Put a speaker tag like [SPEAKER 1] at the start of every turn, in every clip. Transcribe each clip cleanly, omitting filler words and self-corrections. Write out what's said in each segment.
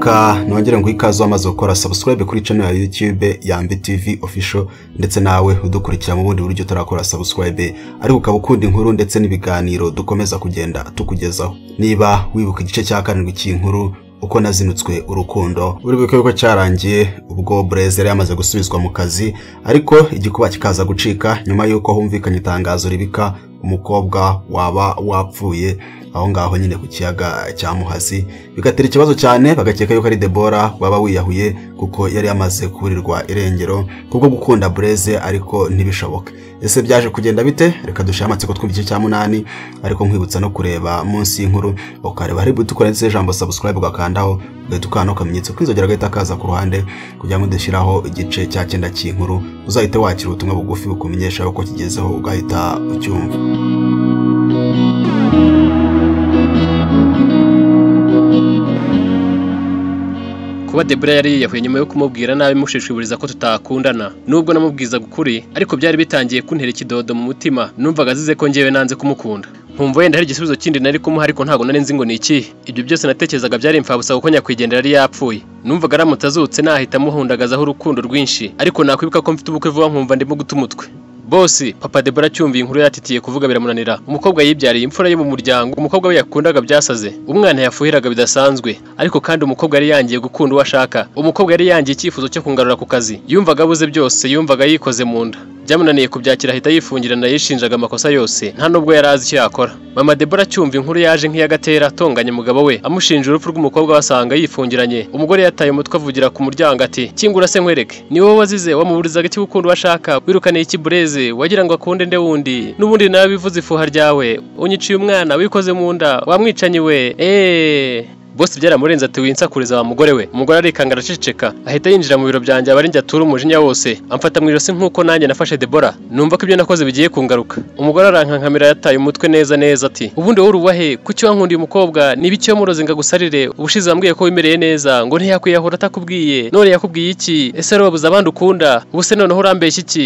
[SPEAKER 1] Reka nongere ngo ikaze wamaze gukora subscribe kuri channel ya YouTube ya Yambi TV Official, ndetse nawe udukurikira mu bundi buryo utarakora subscribe ariko ukaba ukunda inkuru ndetse n'ibiganiro dukomeza kugenda tukugezaho. Niba wibuka igice cya 7 cy'inkuru uko nazinutswe urukundo, uribuke yuko cyarangiye ubwo Blaise yari yamaze gusubizwa mu kazi, ariko igikuba kikaza gucika nyuma yuko humvikanye itangazo ribika umukobwa waba wapfuye aho ngaho nyine ku kiyaga cya Muhazi, bigatera ikibazo cyane, bagakeka yuko ari Debora waba wiyahuye kuko yari yamaze kuburirwa irengero kubwo gukunda Blaise, ariko ntibishoboke. Ese byaje kugenda bite? Reka dushire amatsiko twumva igice cya 8, ariko nkwibutsa no kureba munsi y'inkuru ukareba hari buto ukora ijambo subscribe ugakandaho ugahita ukanda akamenyetso k'inzogera gahita kaza ku ruhande kugira ngo dushyiraho igice cya 9 cy'inkuru uzahite wakira ubutumwa bugufi bukumenyesha uko kigezeho ugahita ucyumva.
[SPEAKER 2] Kuba Debora yari yiyahuye nyuma yo kumubwira nabi mushishiburiza ko tutakundana, nubwo namubwizaga ukuri ariko byari bitangiye kuntera ikidodo mu mutima. Numvaga azize ko njyewe nanze kumukunda, nkumva wenda hari igisubizo kindi nari kumuha ariko ntago nari nzi ngo ni ikihe. Ibyo byose natekerezaga byari imfabusa kuko nyakwigendera yari yapfuye. Numvaga aramutse azutse nahita muhundagazaho urukundo rwinshi, ariko nakwibuka ko mfite ubukwe vuba nkumva ndimo guta umutwe. Bosi, papa Debora acyumviye inkuru yatitiye kuvuga biramunanira. Umukobwa yibyariye imfura ye mu muryango, umukobwa we yakundaga byasaze, umwana yafuhiraga bidasanzwe, ariko kandi umukobwa yari yangiye gukunda uwo ashaka. Umukobwa yari yangiye icyifuzo cyo kungarura ku kazi, yumvaga abuze byose, yumvaga yikoze mu nda. Byamunaniye kubyakira ahita yifungirana, yishinjaga amakosa yose, nta nubwo yari azi icyo yakora. Mama Debora acyumva inkuru yaje nk'iyagatera atonganya umugabo we, amushinja urupfu rw'umukobwa basanga yifungiranye. Umugore yataye umutwe avugira ku muryango ati: "Kingura se nkwereke, ni wowe wazize, wamuburizaga iki gukunda uwashaka, wirukaniye iki Blaise, wagira ngo akunde nde wundi, n'ubundi nawe bivuze ifuha ryawe, unyiciye umwana, wikoze mu nda, wamwicanyi we." Boss byaramurenze ati: "Winsakuriza wa mugore we." Umugore arikanga araceceka, ahita yinjira mu biro byanjye abari njye atura umujinya wose, amfata mu ijosi nkuko nanjye nafashe Debora. Numva ko ibyo nakoze bigiye kungaruka. Umugore arankankamira yataye umutwe neza neza ati: "Ubundi wowe uruwahe? Kuki wankundiye umukobwa? Niba icyo muroze ngagusarire? Ubushize wambwiye ko wimereye neza, ngo ntiyakwiyahura atakubwiye, none yakubwiye iki? Ese wabuze abandi ukunda? Ubuse noneho urambeshya iki?"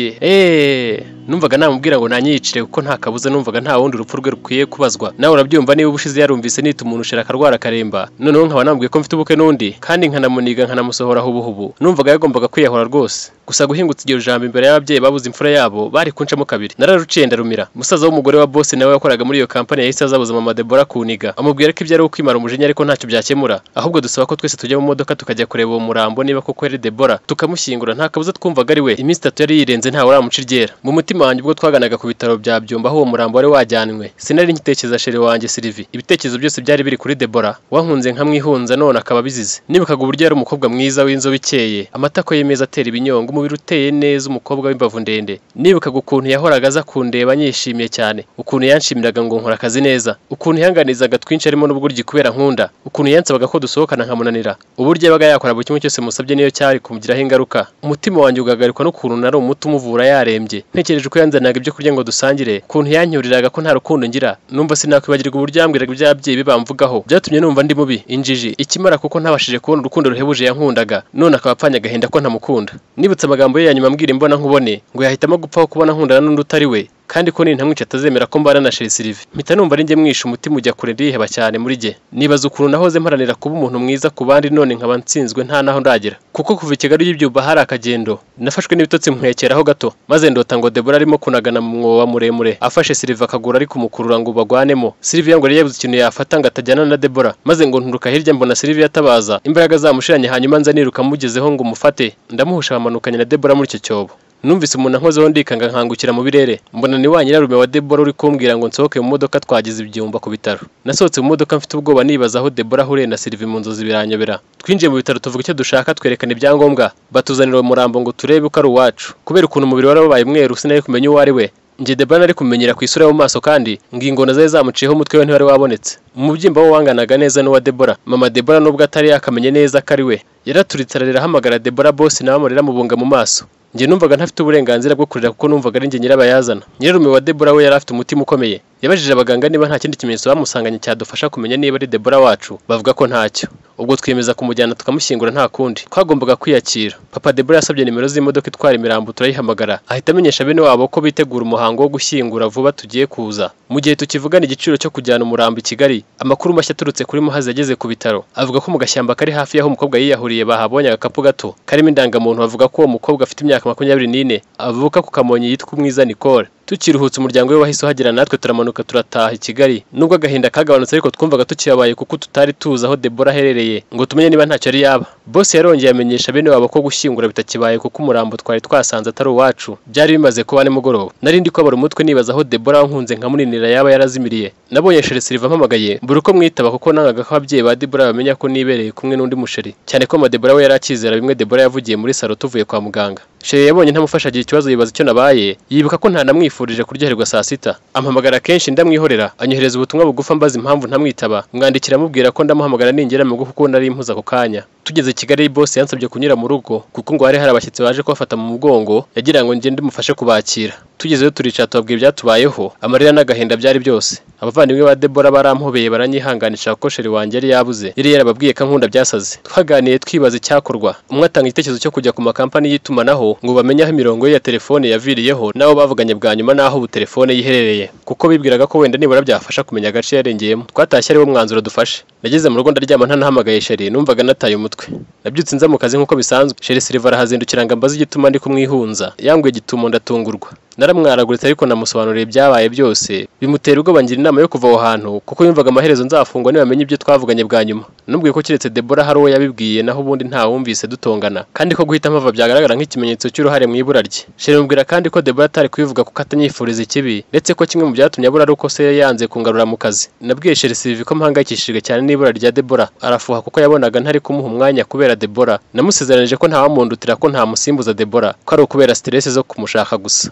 [SPEAKER 2] Numvaga namubwira ngo nanyicire kuko nta kabuza, numvaga nta wundi urupfu rwe rukwiye kubazwa. Nawe urabyumva, niba ubushize yarumvise nita umuntu ushira akarwara akaremba, noneho nkaba namubwiye ko mfite ubukwe n'undi kandi nkanamuniga nkanamusohora hubuhubu, numvaga yagombaga kwiyahura rwose. Gusa guhingutsa iryo jambo imbere y'ababyeyi babuze imfura yabo bari kuncamo kabiri. Nararuciye ndarumira. Musaza w'umugore wa boss nawe wakoraga muri iyo kampani yahise azabuza mama Debora kuniga, amubwira ko ibyo ari ukwimara umujinya ariko ntacyo byakemura, ahubwo dusaba ko twese tujya mu modoka tukajya kureba uwo murambo niba koko ari Debora tukamushyingura. Nta kabuza twumvaga ari we. Iminsi 3 yari yirenze ntawe uramuca iryera. Mu mutima wanjye ubwo twaganaga ku bitaro bya Byumba aho uwo murambo wari wajyanwe, sinari nkitekereza chéri wanjye Sylvie. Ibitekerezo byose byari biri kuri Debora wankunze nkamwihunza none akaba bizize. Nibukaga uburyo yari umukobwa mwiza w'inzobe ikeye, amatako ye meza atera ibinyongo, umubiri uteye neza, umukobwa w'imbavu ndende. Nibukaga ukuntu yahoraga aza kundeba anyishimiye cyane, ukuntu yanshimiraga ngo nkora akazi neza, ukuntu yanganizaga twinshi arimo n'ubuguryi kubera nkunda, ukuntu yansabaga ko dusohokana nkamunanira, uburyo yabaga yakora buri kimwe cyose musabye niyo cyari kumugiraho ingaruka. Umutima wanjye ugagarikwa n'ukuntu nari umuti umuvura yarembye. Ntekereje uko yanzanaga ibyo kurya ngo dusangire, ukuntu yanyuriraga ko nta rukundo ngira. Numva sinakwibagirwa uburyo yambwiraga iby'ababyeyi be bamvugaho, byatumye numva ndi mubi, injiji, ikimara kuko ntabashije kubona urukundo ruhebuje yankundaga, none akaba apfanye agahinda ko ntamukunda. Nibutse amagambo ye ya nyuma ambwira imbona nkubone, ngo yahitamo gupfa aho kubona nkundana n'undi utari we, kandi ko nintamwica atazemera ko mbana na chéri Sylvie. Mpita numva ari njye mwishe umutima ujya kure, ndiheba cyane muri jye. Nibaza ukuntu nahoze mparanira kuba umuntu mwiza ku bandi none nkaba nsinzwe nta naho ndagera, kuko kuva i Kigali y'ibyumba hari akagendo. Nafashwe n'ibitotsi nkwekeraho gato, maze ndota ngo Debora arimo kunagana mu mwoba muremure afashe Sylvie akagura ari kumukurura ngo bagwanemo. Sylvie ngo yari yabuze ikintu yafata ngo atajyana na Debora, maze ngo nturuka hirya mbona Sylvie atabaza, imbaraga zamushiranye, hanyuma nza niruka mugezeho ngo mufate, ndamuhusha bamanukanye na Debora muri icyo cyobo. Numvise umuntu ankozeho ndikanga nkangukira mu birere, mbona ni wa nyirarume wa Debora uri kumbwira ngo nsohoke mu modoka twagize ibyumba ku bitaro. Nasohotse mu modoka mfite ubwoba nibaza aho Debora ahuriye na Sylvie mu nzozi biranyobera. Twinjiye mu bitaro tuvuga icyo dushaka twerekana ibyangombwa, batuzanira uwo murambo ngo turebe uko ari uwacu. Kubera ukuntu umubiri warabaye umweru sinari kumenya uwo ari we. Njye Debora nari kumenyera ku isura yo mu maso, kandi ngo ingona zari zamuciyeho umutwe we ntiwari wabonetse. Umubyimba we wanganaga neza n'uwa Debora. Mama Debora nubwo atari yakamenye neza ko ari we, yaraturitse ararira ahamagara Debora, boss nawe amurira amubunga mu maso. Njye numvaga ntafite uburenganzira bwo kurira kuko numvaga ari njye nyirabayazana. Nyirarume wa Debora we yari afite umutima ukomeye. Yabajije abaganga niba nta kindi kimenyetso bamusanganye cyadufasha kumenya niba ari Debora wacu, bavuga ko ntacyo. Ubwo twiyemeza kumujyana tukamushyingura, nta kundi twagombaga kwiyakira. Papa Debora yasabye nimero z'imodoka itwara imirambo turayihamagara, ahita amenyesha bene wabo ko bitegura umuhango wo gushyingura vuba tugiye kuza. Mu gihe tukivugana igiciro cyo kujyana umurambo i Kigali, amakuru mashya aturutse kuri Muhazi yageze ku bitaro avuga ko mu gashyamba kari hafi y'aho umukobwa yiyahuriye bahabonye agakapu gato karimo indangamuntu. Bavuga ko uwo mukobwa afite imyaka 24, avuka ku Kamonyi, yitwa Umwiza Nicole. Tukiruhutse umuryango we wahise uhagera, natwe turamanuka turataha i Kigali. Nubwo agahinda kagabanutse ariko twumvaga tukibabaye kuko tutari tuzi aho Debora aherereye ngo tumenye niba ntacyo yari yaba. Boss yarongeye amenyesha bene wabo ko gushyingura bitakibaye kuko umurambo twari twasanze atari uwacu. Byari bimaze kuba nimugoroba. Nari ndi kubabara umutwe nibaza aho Debora wankunze nkamuninira yaba yarazimiriye. Nabonye Chéri Silva ampamagaye, mbura uko mwitaba kuko nangaga ko ababyeyi ba Debora bamenya ko nibereye kumwe n'undi musheri, cyane ko mama Debora we yari akizera bimwe Debora yavugiye muri salo tuvuye kwa muganga. Chéri yabonye ntamufasha agira ikibazo, yibaza icyo nabaye, yibuka ko ntanamwifurije kuryoherwa saa sita. Ampamagara kenshi ndamwihorera, anyohereza ubutumwa bugufi ambaza impamvu ntamwitaba. Mwandikira amubwira ko ndamuhamagara ningera mu rugo kuko nari mpuze ako kanya. Tugeze Kigali, boss yansabye kunyura mu rugo kuko ngo hari abashyitsi baje kubafata mu mugongo, yagira ngo ngende mufashe kubakira. Tugezeyo turicara tubabwira ibyatubayeho, amarira n'agahinda byari byose. Abavandimwe ba Debora barampobeye baranyihanganisha kuko chéri wanjye yari yabuze, yari yarababwiye ko ankunda byasaze. Twaganiye twibaza icyakorwa, umwe atanga igitekerezo cyo kujya ku makampani y'itumanaho ngo bamenye aho imirongo ye ya telefone yaviriyeho n'abo bavuganye bwa nyuma n'aho ubu telefone yiherereye, kuko bibwiraga ko wenda nibura byafasha kumenya agace yarengeyemo. Twatashye ariwo mwanzuro dufashe. Nageze mu rugo ndaryama ntanahamagaye chéri, numvaga nataye umutwe. Nabyutse nza mu kazi nk'uko bisanzwe. Chéri Silva arahazindukira ngo ambaze igituma ndi kumwihunza. Yanguye igitumo ndatungurwa. Naramwaraguritse ariko namusobanuriye ibyabaye byose, bimutera ubwoba, ngira inama yo kuva aho hantu kuko yumvaga amaherezo nzafungwa nibamenya ibyo twavuganye bwa nyuma. Namubwiye ko keretse Debora hari uwo yabibwiye, naho ubundi ntawumvise dutongana, kandi ko guhita mpava byagaragara nk'ikimenyetso cy'uruhare mu ibura rye. Chéri mubwira kandi ko Debora atari kubivuga kuko atanyifuriza ikibi, ndetse ko kimwe mu byatumye abura ari uko se yanze kungarura mu kazi. Nabwiye Chéri Sylvie ko mpangayikishijwe cyane n'ibura rya Debora, arafuha kuko yabonaga ntari kumuha umwanya kubera Debora. Namusezeranije ko ntawamundutira, ko ntamusimbuza Debora, ko ari ukubera stress zo kumushaka gusa.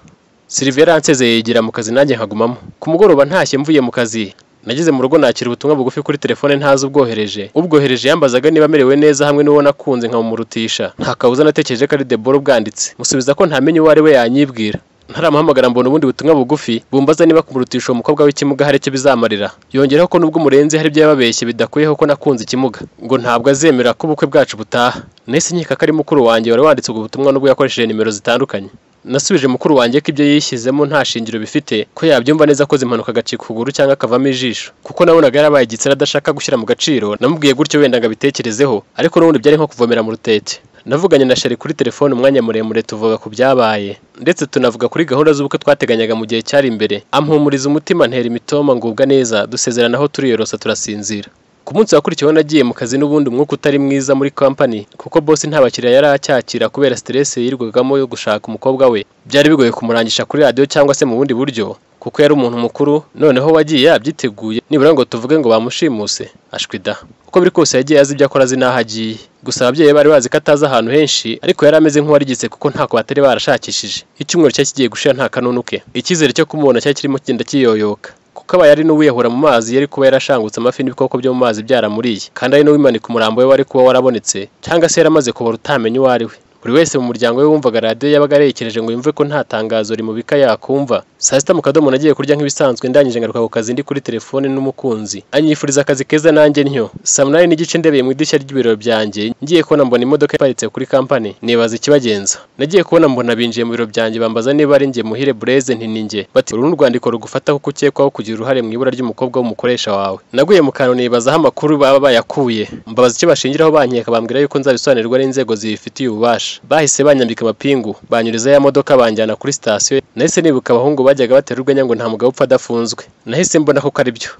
[SPEAKER 2] Sylvie yaransezeye yigira mu kazi, nanjye nkagumamo. Ku mugoroba ntashye mvuye mu kazi, nageze mu rugo nakira ubutumwa bugufi kuri telefone ntazi ubwohereje. Ubwohereje yambazaga niba amerewe neza hamwe n'uwo nakunze nkamumurutisha. Nta kabuza natekereje ko ari Debora ubwanditse, musubiza ko ntamenye uwo ari we yanyibwira. Ntaramuhamagara mbona ubundi butumwa bugufi bumbaza niba kumurutisha uwo mukobwa w'ikimuga hari icyo bizamarira. Yongeraho ko nubwo murenze hari ibyo yababeshye bidakuyeho ko nakunze ikimuga, ngo ntabwo azemera ko ubukwe bwacu butaha. Nahise nkeka ko ari mukuru wanjye wari wanditse ubwo butumwa nubwo yakoresheje nimero zitandukanye. Nasubije mukuru wanjye ko ibyo yishyizemo nta shingiro bifite, ko yabyumva neza akoze impanuka agacika ukuguru cyangwa akavamo ijisho, kuko nabonaga yarabaye igitsina adashaka gushyira mu gaciro. Namubwiye gutyo wenda ngo abitekerezeho, ariko n'ubundi byari nko kuvomera mu rutete. Navuganye na Chéri kuri telefone umwanya muremure, tuvuga ku byabaye ndetse tunavuga kuri gahunda z'ubukwe twateganyaga mu gihe cyari imbere. Ampumuriza umutima, ntera imitoma ngubwa neza, dusezeranaho turiyorosa turasinzira. Ku munsi wakurikiyeho nagiye mu kazi n'ubundi umwuka utari mwiza muri company, kuko boss nta bakiriya yari acyakira kubera stress yirirwagamo yo gushaka umukobwa we. Byari bigoye kumurangisha kuri radiyo cyangwa se mu bundi buryo, kuko yari umuntu mukuru, noneho wagiye yabyiteguye nibura ngo tuvuge ngo bamushimuse ashwida. Uko biri kose yagiye azi ibyo akora, azi n'aho agiye. Gusa ababyeyi bari bazi ko atazi ahantu henshi, ariko yari ameze nk'uwarigitse kuko ntako batari barashakishije. Icyumweru cyari kigiye gushira nta kanunu ke. Icyizere cyo kumubona cyari kirimo kigenda kiyoyoka, kuko abaye ari n'uwiyahura mu mazi yari kuba yarashangutse amafi n'ibikoko byo mu mazi byaramuriye, kandi ari n'uwimanika umurambo we wari kuba warabonetse, cyangwa se yaramaze kubora utamenya uwo ari we. Buri wese mu muryango we wumvaga radiyo yabaga arekereje ngo yumve ko nta tangazo rimubika yakumva. Saa sita mu kadomo nagiye kurya nk'ibisanzwe, ndangije ngaruka ku kazi ndi kuri telefone n'umukunzi, anyifuriza akazi keza nanjye ntyo. Saa 8:30 ndebeye mu idirishya ry'ibiro byanjye, ngiye kubona mbona imodoka iparitse kuri kampani, nibaza ikibagenza. Nagiye kubona mbona binjiye mu biro byanjye bambaza niba ari njye Muhire Bureze, nti ni njye. Bati uru ni urwandiko rugufata kuko ukekwaho kugira uruhare mu ibura ry'umukobwa w'umukoresha wawe. Naguye mu kantu nibaza aho amakuru baba bayakuye, mbabaza icyo bashingiraho bankeka, bambwira yuko nzabisobanurirwa n'inzego zibifitiye ububasha. Bahise banyambika amapingu, banyuriza ya modoka banjyana kuri sitasiyo. Nahise nibuka abahungu bajyaga batera urwenya ngo nta mugabo upfa adafunzwe. Nahise mbona ko ari byo.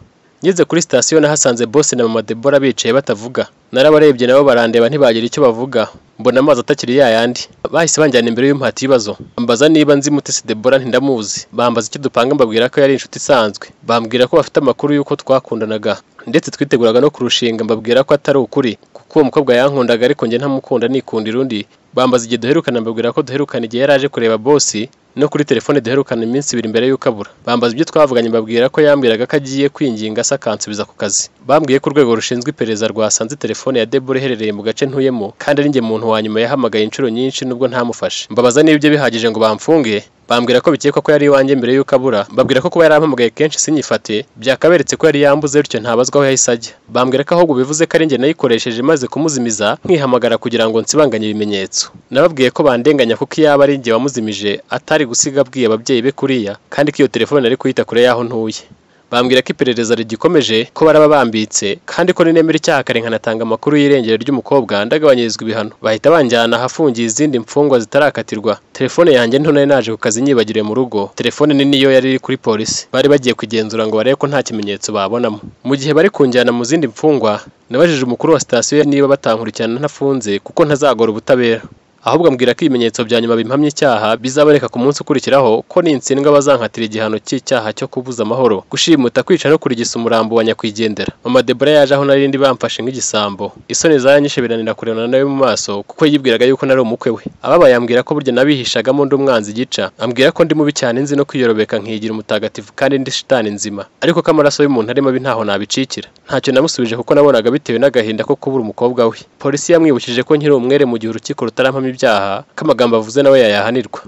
[SPEAKER 2] Ngeze kuri sitasiyo nahasanze boss na mama Debora bicaye batavuga. Narabarebye nabo barandeba ntibagira icyo bavuga. Mbona amazi atakiri yayandi. Bahise banjyana imbere y'umpati y'ibibazo, bambaza niba nzi Mutesi Debora, ntindamuzi. Bambaza icyo dupanga, mbabwira ko yari inshuti isanzwe. Bambwira ko bafite amakuru y'uko twakundanaga ndetse twiteguraga no kurushinga, mbabwira ko atari ukuri kuko uwo mukobwa yankundaga ariko njye ntamukunda nikundira undi. Bambaza igihe duherukana, mbabwira ko duherukana igihe yari aje kureba boss, no kuri telefone duherukana iminsi 2 mbere y'uko abura. Bambaza ibyo twavuganye, mbabwira ko yambwiraga ko agiye kwinginga se akansubiza ku kazi. Bambwiye ko urwego rushinzwe iperereza rwasanze telefone ya Debora iherereye mu gace ntuyemo, kandi ari njye muntu wa nyuma yahamagaye inshuro nyinshi nubwo ntamufashe. Mbabaza niba ibyo bihagije ngo bamfunge. Bambwira ko bikekwa ko yari iwanjye mbere y'uko abura. Mbabwira ko kuba yarampamagaye kenshi sinyifate byakaberetse ko yari yambuze, bityo ntabazwa aho yahise ajya. Bambwira ko ahubwo bivuze ko ari njye nayikoresheje maze kumuzimiza nkihamagara kugira ngo nsibanganye ibimenyetso. Nababwiye ko bandenganya kuko iyo aba ari njye wamuzimije atari gusiga abwiye ababyeyi be kuriya, kandi ko iyo telefone ari kuyita kure y'aho ntuye. Bambwira ko iperereza rigikomeje, ko baraba bambitse, kandi ko ninemera icyaha kare nkanatanga amakuru y'irengero ry'umukobwa ndagabanyirizwa ibihano. Bahita banjyana ahafungiye izindi mfungwa zitarakatirwa. Telefone yanjye nto nari naje ku kazi nyibagiriwe mu rugo. Telefone nini yo yari iri kuri polisi. Bari bagiye kugenzura ngo barebe ko nta kimenyetso babonamo. Mu gihe bari kunjyana mu zindi mfungwa, nabajije umukuru wa sitasiyo niba batankurikirana ntafunze kuko ntazagora ubutabera. Ahubwo ambwira ko ibimenyetso bya nyuma bimpamya icyaha bizaboneka ku munsi ukurikiraho, ko nintsindwa bazankatira igihano cy'icyaha cyo kubuza amahoro, gushimuta, kwica no kurigisa umurambo wa nyakwigendera. Mama Debora yaje aho nari ndi bamfashe nk'igisambo. Isoni zaranyishe biranira kurebana nawe mu maso kuko yibwiraga yuko nari umukwe we. Ababaye ambwira ko burya nabihishagamo ndi umwanzi gica. Ambwira ko ndi mubi cyane, nzi no kwiyorobeka nkigira umutagatifu kandi ndi shitani nzima, ariko ko amaraso y'umuntu ari mabi ntaho nabicikira. Ntacyo namusubije kuko nabonaga bitewe n'agahinda ko kubura umukobwa we. Polisi yamwibukije ko nkiri umwere mu gihe urukiko rutarampamya ibyaha, ko amagambo avuze nawe yayahanirwa.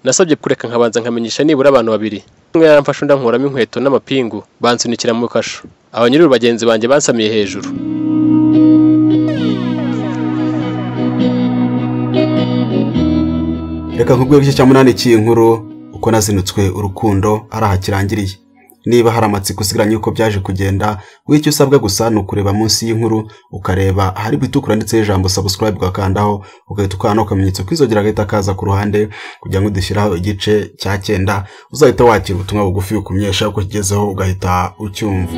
[SPEAKER 2] Nasabye kureka nkabanza nkamenyesha nibura abantu babiri. Umwe yaramfashe undi ankuramo inkweto n'amapingu, bansunikira mu kasho. Abanyururu bagenzi banjye bansamiye hejuru.
[SPEAKER 1] Reka nkubwire igice cya 8 cy'iyi nkuru uko nazinutswe urukundo ari aha kirangiriye. Niba hari amatsiko usigaranye uko byaje kugenda, wicyo usabwa gusa ni ukureba munsi y'inkuru, ukareba ahari bitukura ndetse ijambo subscribe ugakandaho, ugahita ukanda akamenyetso kwizogera gahita kaza ku ruhande kugira ngo udushyiraho igice cya 9 uzahita wakira ubutumwa bugufi ukumenyesha uko kigezeho ugahita ucyumva.